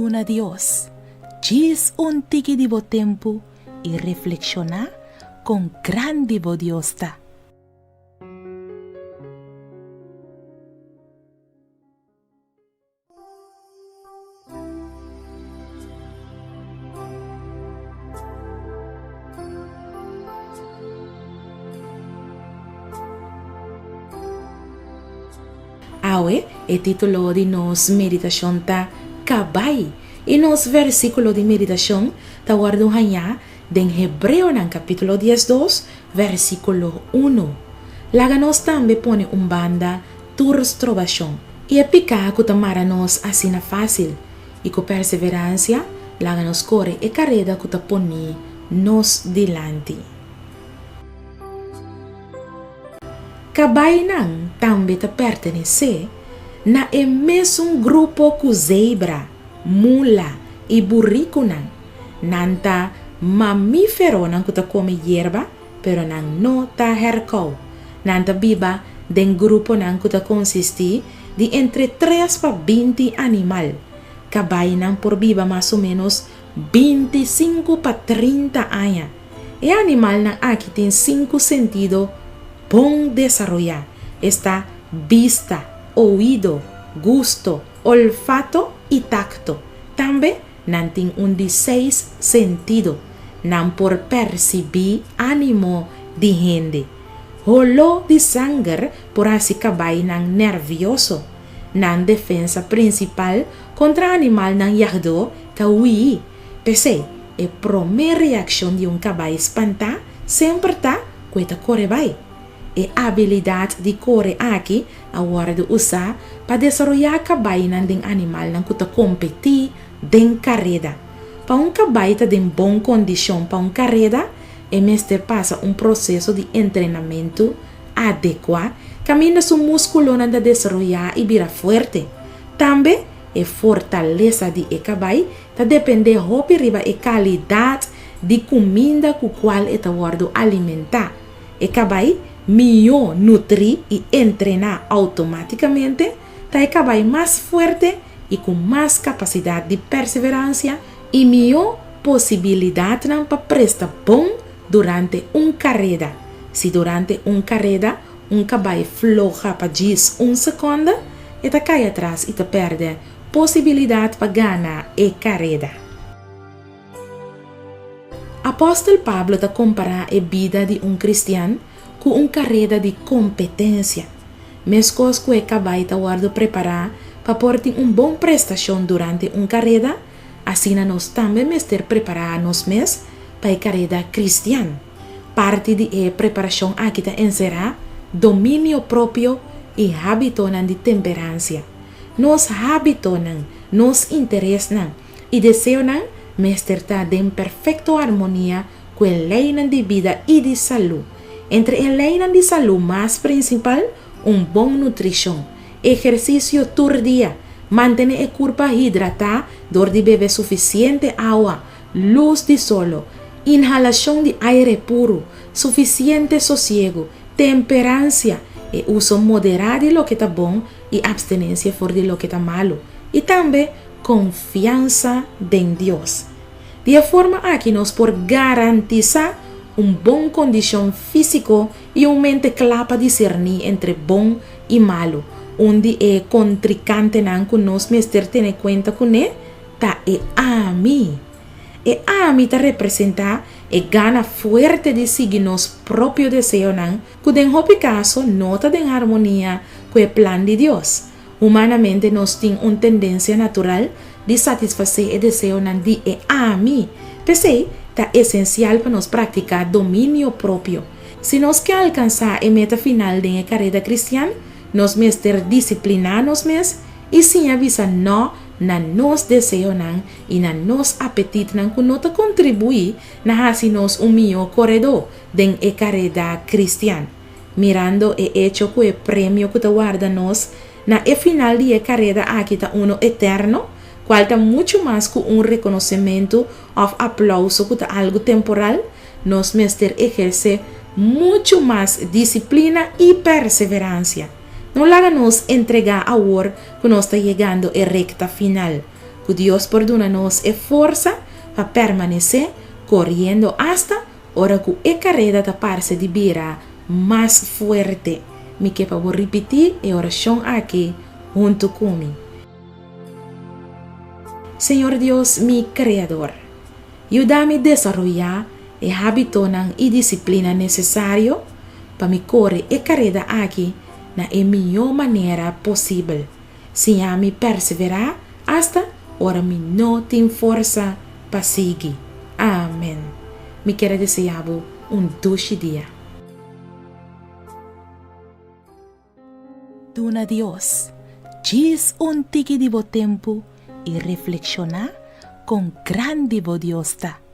Duna Dios djis un tiki di bo tempu i reflekshoná kon grandi bo Dios ta. Awe e título di nos meditashon ta Kabai i nos versíkulo di meditashon ta wòrdu hañá den Hebreonan kapítulo 12 versíkulo 1. Laga nos tambe pone un banda tur strobashon i e piká ku ta mara nos asina fásil, i ku perseveransia laga nos kore e kareda ku ta poní nos dilanti. Kabainan tambe ta pertenesé na e mesun grupo ku zebra, mula i burikunan. Nan ta mamíferonan ku ta kome yerba, pero nan no ta hèrkou. Nan ta biba den gruponan ku ta konsistí di entre tres pa 20 animal. Kabainan por biba mas o ménos 25 pa 30 aña. E animalnan aki tin sinku sentido bon desaroyá, esta bista, oido, gusto, olfato i takto. Tambe nan tin un di seis sentido, nan por persibí ánimo di hende. Holó di sanger por hasi kabainan nèrvioso. Nan defensa prinsipal kontra animalnan yagdó ta huí. P'esei, e promé reakshon di un kabai spantá semper ta ku e ta kore bai. E abilidat di kore aki a wòrdu usá pa desaroyá kabainan den animalnan ku ta kompetí den kareda. Pa un kabai ta den bon kondishon pa un kareda, e mester pasa un proseso di entrenamentu adekuá kaminda su múskulonan ta desaroyá i bira fuerte. Tambe, e fortalesa di e kabai ta dependé hopi riba e kalidat di kuminda ku kual e ta wòrdu alimentá. E kabai mihó nutrí i entrená outomátikamente ta e kabai mas fuerte i ku mas kapasidat di perseveransia i mihó posibilidatnan pa presta bon durante un kareda. Si durante un kareda un kabai floha pa djis un sekonde, e ta kai atras i ta pèrdè posibilidat pa gana e kareda. Apòstel Pablo ta kompará e bida di un kristian ku un kareda di kompetensia. Meskos ku e kabai ta wòrdu prepará pa por tin un bon prestashon durante un kareda, asina nos tambe mester prepará nos mes pa e kareda kristian. Parti di e preparashon aki ta enserá dominio propio i hábitonan di temperansia. Nos hábitonan, nos interesnan i deseonan mester ta den perfekto armonia ku e leinan di bida i di salú. Entre e leinan di salú mas prinsipal, un bon nutrishon, ehersisio tur dia, mantené e kurpa hidratá dor di bebe sufisiente awa, lus di solo, inhalashon di aire puru, sufisiente sosiegu, temperansia, e uso moderá di loke ta bon i abstenensia for di loke ta malu, i tambe konfiansa den Dios. Di e forma aki nos por garantisá un bon kondishon físiko i un mente kla pa diserní entre bon i malu. Un di e kontrikantenan ku nos mester tene kuenta kuné ta e ami. E ami ta representá e gana fuerte di sigui nos propio deseonan ku den hopi kaso no ta den harmonia ku e plan di Dios. Humanamente nos tin un tendensia natural di satisfasé e deseonan di e ami. P'esei, ta esensial pa nos praktiká dominio propio. Si nos ke alkansá e meta final den e kareda kristian, nos mester disipliná nos mes i siña bisa nò na nos deseonan i na nos apetitnan ku no ta kontribuí na hasi nos un mihó koredó den e kareda kristian. Mirando e echo ku e premio ku ta warda nos na e final di e kareda aki ta uno eterno, kual ta muchu mas ku un rekonosementu òf aplouso ku ta algu temporal, nos mester ehersé muchu mas disiplina i perseveransia. No laga nos entregá awor ku nos ta yegando e rekta final. Ku Dios por duna nos e forsa pa permanesé koriendo asta ora ku e kareda ta parse di bira mas fuerte. Mi ke pa bo ripití e orashon aki huntu ku mi. Señor Dios, mi Kreador, yuda mi desaroyá e hábitonan i disiplina nesesario pa mi kore e kareda aki na e mihó manera posibel. Siña mi perseverá asta ora mi no tin forsa pa sigui. Amen. Mi kier a deseá bo un dushi dia. Duna Dios djis un tiki di bo tempu i reflekshoná kon grandi bo Dios ta.